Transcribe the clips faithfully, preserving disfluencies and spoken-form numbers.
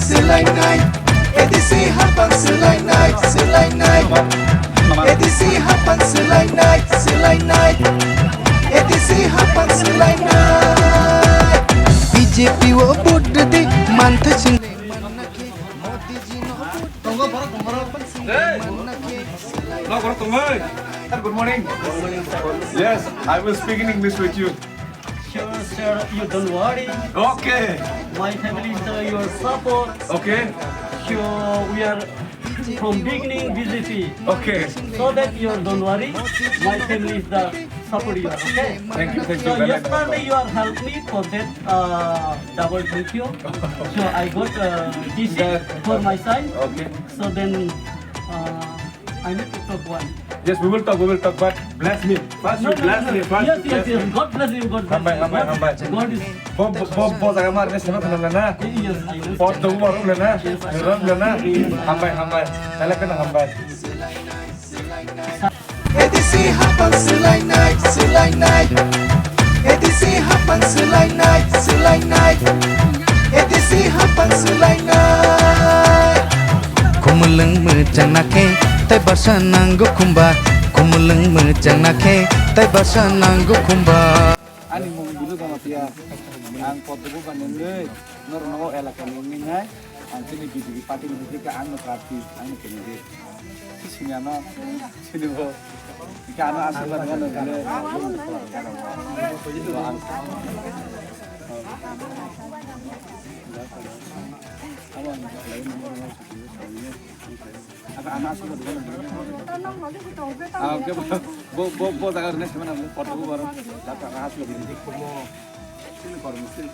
Swlainai, A D C hapang swlainai, swlainai. A D C hapang swlainai, swlainai. A D C hapang swlainai. B J P o vote rwdi, manthai swng. Hello, good morning. Yes, I will speak in English with you. Sure, sir, you don't worry. Okay. My family is uh, your support. Okay. So we are from beginning B J P. Okay. So that you don't worry. My family is the support you, okay? Thank you, thank you. So very much. Yesterday you are helped me for that uh, double thank you. So I got uh, T C for my side. Okay. So then uh, I need to talk one. Yes, we will talk, we will talk, but bless me. First you bless me, first yes, you bless me. Yes, yes. God bless you, God bless you. Hambai, hambai, hambai. God is. Bo bo bo jaga mar ne sema khana na. Yes, I know. Pot do mar na. Yes, I know. Ram na. Hambai, hambai. Tala kana hambai. A D C hapang swlainai, swlainai. A D C hapang swlainai, swlainai. A D C hapang swlainai. Kumulung mujang nakhe, tai basa nango kumba. Kumulung mujang nakhe, tai basa nango kumba. Ani mung Bilu Jamatia. Ang Poddubu Banengwi, norno elaka nengwi nai. Ang chini B J P party ni hwnkhe ang no prarthi, ang no candidate. Sini ano, sini bo. Ika ano aswk ba dano bile. Abo ang khlai ni. Aka ano aswk ba dano bile. Ah, oke, bo, bo, bo, bo jaga rene semana bile, photo bo baro. Aka ano aswk ba dano bile. Sini kormo sini.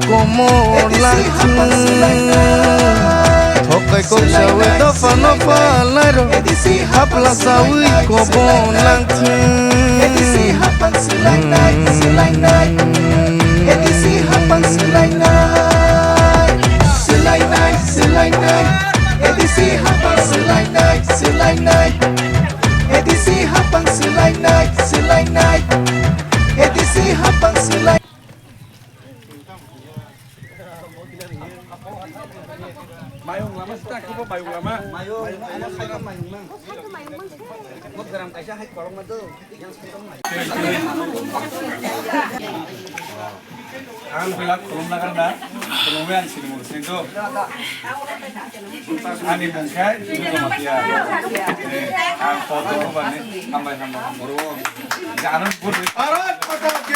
Komor langthung. Thokai kok sawi dopha no palnai ro. Hapla sawi kobon langthung. Swlainai, swlainai. A D C hapang swlainai, swlainai. A D C hapang swlainai, swlainai. A D C hapang swlai. Mayung lama sita kibo mayung lama. Mayung, mayung, mayung, mayung. Mo gram kaisa hai korong ma do. Ang belak khulumna ganda, khulumwi ang sini mung sini do. Ani mung khai, ini do matia. Eh, ang foto ko bani, hambai hambai hambai. Janan bud. Bharat Mata ki,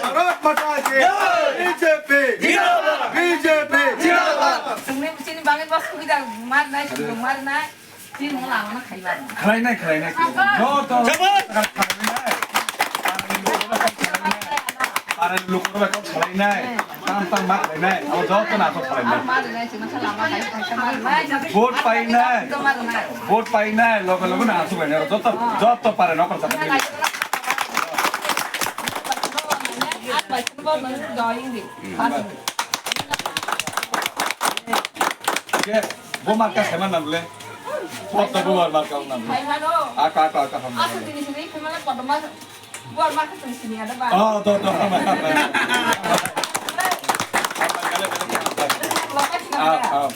Bharat Mata ki, B J P, Jindabad. B J P, Jindabad. Sungni sini bangi bos kuida mar nai, sungni mar nai. Khlainai, khlainai, khlainai. Joto. Jabon. Khlainai. Are lukur ba khlainai. Tam tam ma khlainai. Abo joto na to khlainai. Vote painai. Vote painai. Logo logo na to painai. Joto, joto pare no khlainai. Yes. Bo marka saiman nang le. Pot to bo marka nang le. Aka, aka, aka, ham. Asa tini sini kemana pot mar. Bo marka tini sini ada ba. Oh, to, to, ham, ham, ham. Lokasi na. Ah, ah.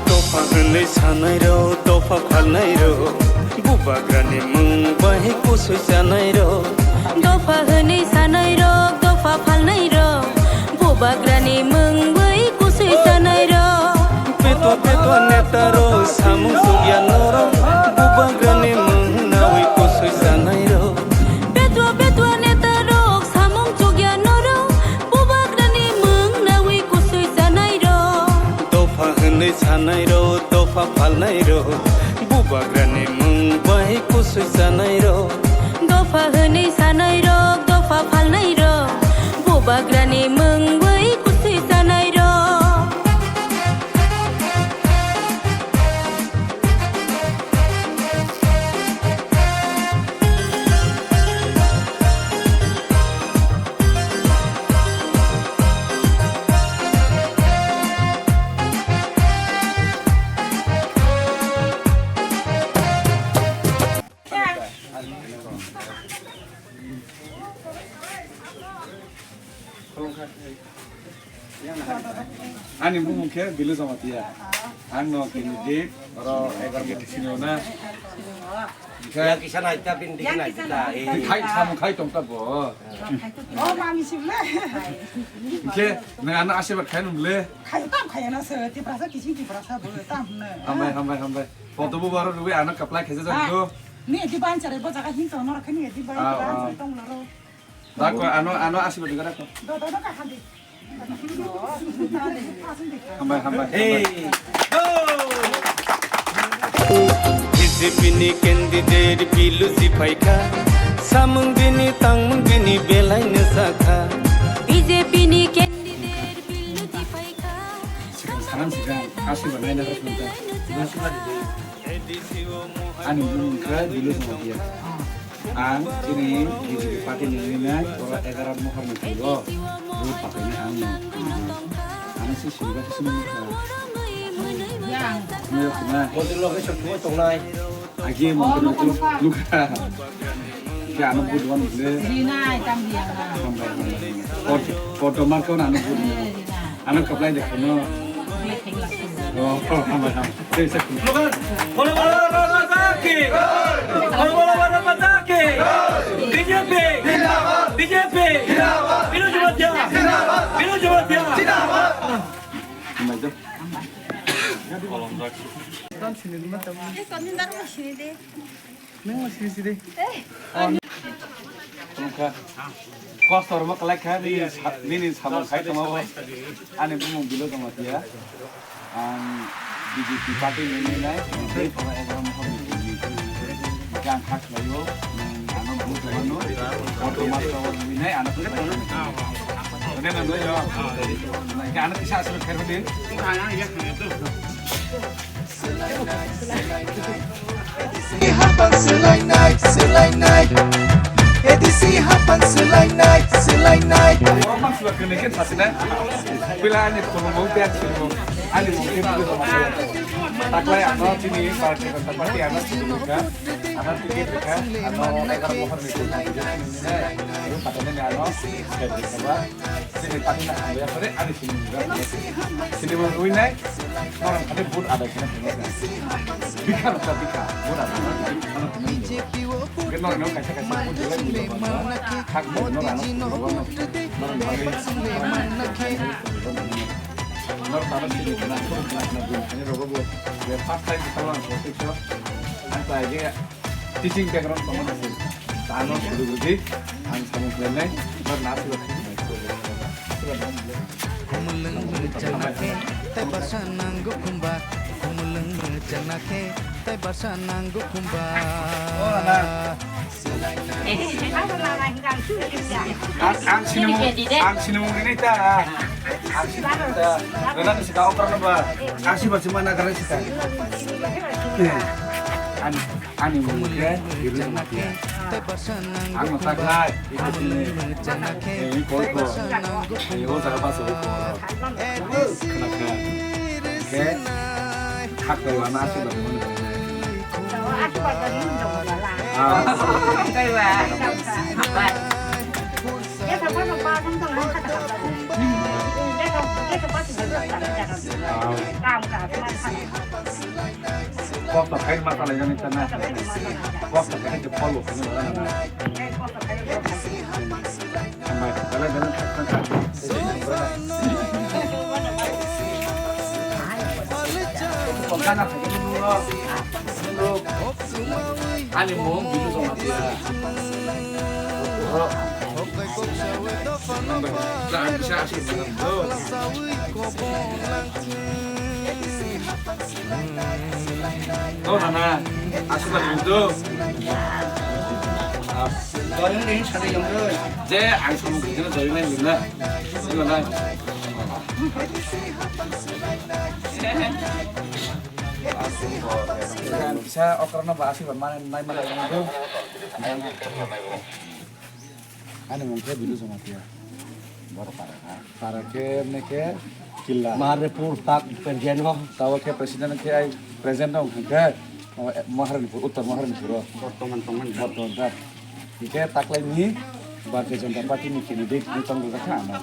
Dopha hwnwi sanai rok, dopha phalnai rok, bubagrani mung bai kusui chanai rok. Dopha hwnwi sanai rok, dopha phalnai rok, bubagrani mung bai kusui chanai rok. Petwa petwa neta rok samung chukya norok, bubagrani mung nawi kusui chanai rok. Petwa petwa neta rok samung chukya norok, bubagrani mung nawi kusui chanai rok. Dopha hwnwi sanai rok, dopha phalnai rok, bubagrani mung bai kusui chanai rok. Dopha hwnwi sanai rok, dopha phalnai rok, bubagrani mung bai kusui chanai rok. Ani bumung khe Bilu Jamatia. Ang no candidate, oro egar mati sino na. Khe kisa nai ta, bini digi nai ta. Khai samung khai tong ta bo. Oh, mami sibla. Khe nang ano asirwad khai nung le. Khai tam khai na se, Tiprasa kising Tiprasa bo tam na. Hambai, hambai, hambai. Photo bo baro ruwe ano kaplai khaisa jang do. Ni di ban chare bo jaga hin to nor khani di ban chare tong laro. Dako ano, ano asirwad dikha dako. Do, do, do, ka handi. Hambai, hambai, hambai. Hey, go! B J P ni candidate Bilu si phaikha, samung bini tangmung bini belai no sakha. B J P ni candidate Bilu si phaikha. Sikang sanam sikang asirwad nai na. Ani bumung khe Bilu Jamatia. Ang chini B J P party ni nai oro egaroh mohor ni phulo vote pakai ni ang no. Ano si sini ba si sini ka. Yang. Ano ya na. Hotel loge sok tongnai. Agi mo luka. Khe ano vote wan le. Rinai tam dia. Hambai, hambai, hambai. Kot, koto mar ko ano vote. Ano kaplai de khano. Oh, oh, hambai, hambai. Tei sa khun. Bolo bolo Bharat Mata ki! Bolo bolo Bharat Mata ki! B J P! B J P! Bilu Jamatia! Bilu Jamatia! Hambai do. Kolom dak. Nang masih sini. Wngkha. Kosto rwma kwlai kha, nini sa-, nini samung khai tongma bo. Ani bumung Bilu Jamatia. Ang B J P party ni nai, tei pora egaroh mohor ni twi. Hingke ang kha khlaio, nwng ano vote rwmano, kotor mas rok rwinai ano khlai. Hingke ano kisa aswk kher hodi. Hapan swlainai, swlainai. A D C hapan swlainai, swlainai. Borok mang swlak kene ken sasina. Pila ani phone mo pe ani phone mo. Ani mo ke phone mo. Taklai ano chini party, party ano chini ka. Ano ticket ka. Ano egaroh mohor ni ticket. Ano patene ano. Chini party na hamya pore ani sini mura. Sini mura rwinai. Norok khani vote adai khna phunukha. Bikha rokha bikha vote adai khna phunukha. Hwnkhe norok no kaisa kaisa vote belai mura. Hak vote no rano phunukha. Norok bagwi. Norok tamo sini khna phunukha khna phunukha rogo bo. First time kita lang politics o. Ang ta age Teaching background tongmani se. Ano suru gudi, ang samung khlainai, ba na suru khlainai. Kumulwng mwchana khe, tei basa nango khumba. Kumulwng mwchana khe, tei basa nango khumba. Ang, ang sinimung, ang sinimung ini ta. Ang sinimung ta. Rana ni sika okra na ba. Ang si ba si mana kara sika. Ani, ani mung khe, Bilu Jamatia. Ang no taklai, iko sini. Eh, iko, iko. Eh, o jaga bas, iko. Khna kha. Khe, khak to lama aswk da mung. Ah. Kok to khai ma ta lai jani ta na. Kok to khai to follow khai ma na. Amai, dalai dalai khai khai khai. Kok kana khai. Ani mung Bilu Jamatia. Oh, nana, aswk kha nang do. Je, ang samung khe join nai lina. Sino nai. Kisa okrano ba aswk mane nai mane do. Ani mung khe Bilu Jamatia. Boro para kha. Para khe, mne khe, Killa. Maharipur tak president ho. Tawa khe president khe ai president ho khe. Maharanipur, Uttar Maharanipur o. Bortoman tongmani. Bortoman tak. Hingkhe taklaini Bharatiya Janata Party ni candidate ni tong rwjak kha ano.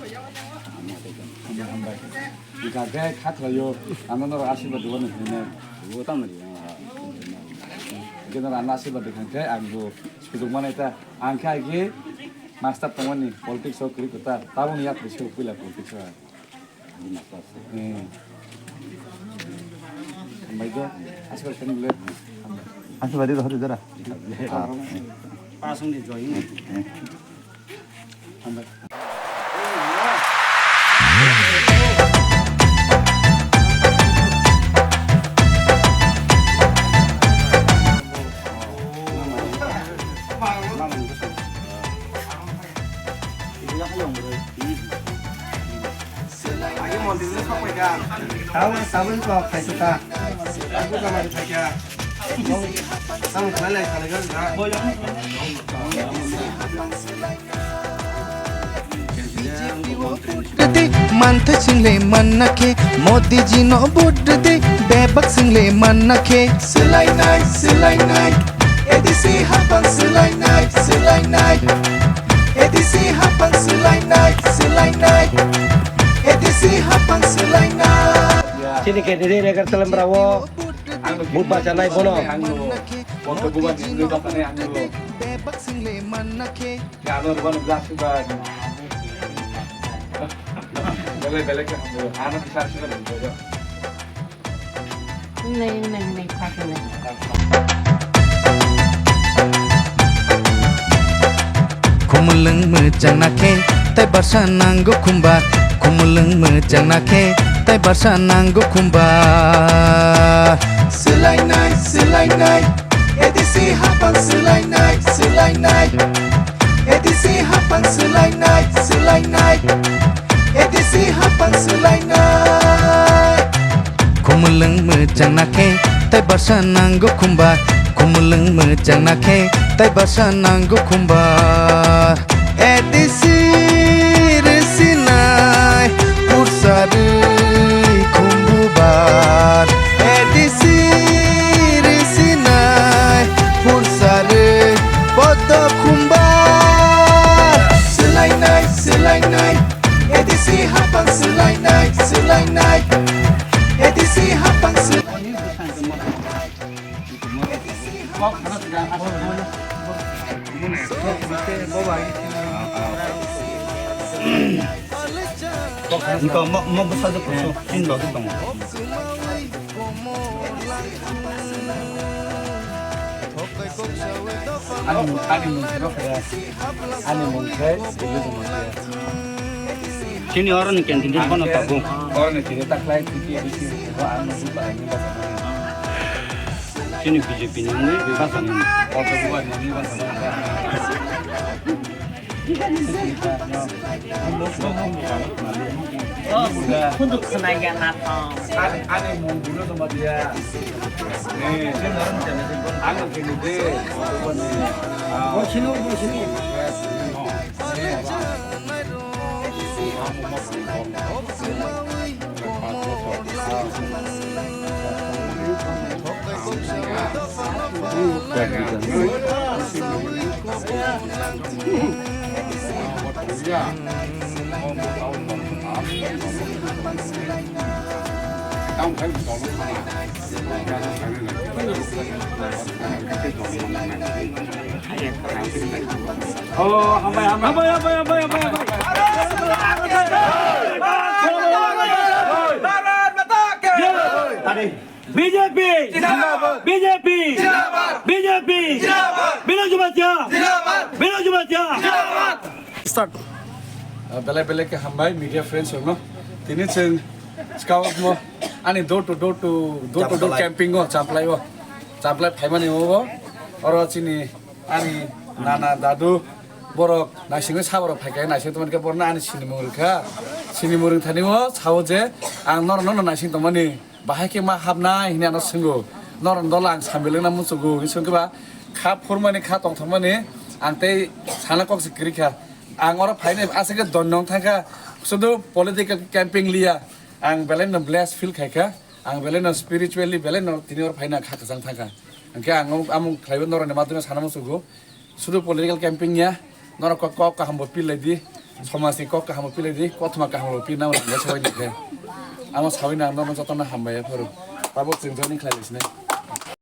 Hambai, hambai. Hingkha khe kha khlaio, ano norok asirwad rwani hwnwi. Bo tamo ri. Hingkhe norok ano asirwad rwkha khe ang bo sujuk manai ta. Ang khe agi master tongmani politics o kwrwi kwtal. Tabukni yapri se puila politics o. Hmm. Hambai do, asirwad khe nukle. Asirwad do, hori dara. Pasung di join. Hambai. Tabuk tabuk kok khaisukha. Tabuk kamari phaikha. Tamo khlai lai khalai gana. De, manthai single manna khe, Modi ji no vote de, bebak single manna khe. Swlainai, swlainai, A D C hapang swlainai, swlainai. A D C hapang swlainai, swlainai. A D C hapang swlainai. Chini candidate Agartala Mrao. Ang no bubacha nai bono. Ang no. Bono bubacha nai bono. Bebak single manna khe. Ya, ano, ano, glass ba. Bele, bele ke hamo. Ano bisa sih kan. Nai, nai, nai, pakai nai. Khumulwng mwchang na khe, tai barsa nango khumba. Khumulwng mwchang na khe, tai barsa nango khumba. Swlainai, swlainai, A D C hapang swlainai, swlainai. A D C hapang swlainai, swlainai. A D C hapang swlainai. Khumulwng mwchang na khe, tai barsa nango khumba. Khumulwng mwchang na khe, tai barsa nango khumba. A D C rwsinai, pursa rwi khumbubar. A D C rwsinai, pursa rwi podo khumbar. Swlainai, swlainai, A D C hapang swlainai, swlainai. A D C hapang swlainai. Niko mo, mo bwsa de kusu, tin logwi tongo. Ani, ani mung khe rw khe, ani mung khe, Chini oro ni candidate bono tabuk. Oro ni candidate taklai tiki tiki bo ang no buka ni basa. Chini B J P ni wngwi basa ni. Auto buka ni basa. Khunduk khwnai ya na thang. Ani ani mung buno tongma dia. Ni. Ang no candidate. Bo sino bo sino. Oh, hambai, hambai, hambai, hambai, hambai, hambai, hambai. B J P! Zindabad! B J P! Zindabad! B J P! Zindabad! Bino Jubatia! Zindabad! Bino Jubatia! Zindabad! Start. Ah, belai belai khe hambai media friends rokno. Tini chwng scout mo ani door to door to, door to door Champlai. Camping o, Champlai o. Champlai phaimani o. Oro chini ani nana dadu borok naisingwi saborok phaikha, naising tongmani khe borokno ani sinimung rwkha. Sinimung rwngthani o sao je ang norokno naising tongmani. Bahai khe ma hapnai hwnwi ano swngo. Norok dol ang sambilwngna muchugo hwnwi swngkhe ba kha phurmani kha tongthokmani ang tei sana kok se kwrwi kha. Ang oro phainai aswk khe donnong thangkha. Sudu political camping liya. Ang belai no blessed feel khaikha. Ang belai no spiritually belai no tini oro phaina kha kwchang thangkha. Hwnkhe ang amung khlaiwi norokni madhyamno sana muchugo. Sudu political camping ya. Norok kok, kok kaham bo pilai di, somaj ni kok kaham bo pilai di, kothoma kaham bo pilai nang nang soi di khe. Amo sawi nang norok jotono hambai ya phuru. Tabuk chwng joining khlai lai sinai.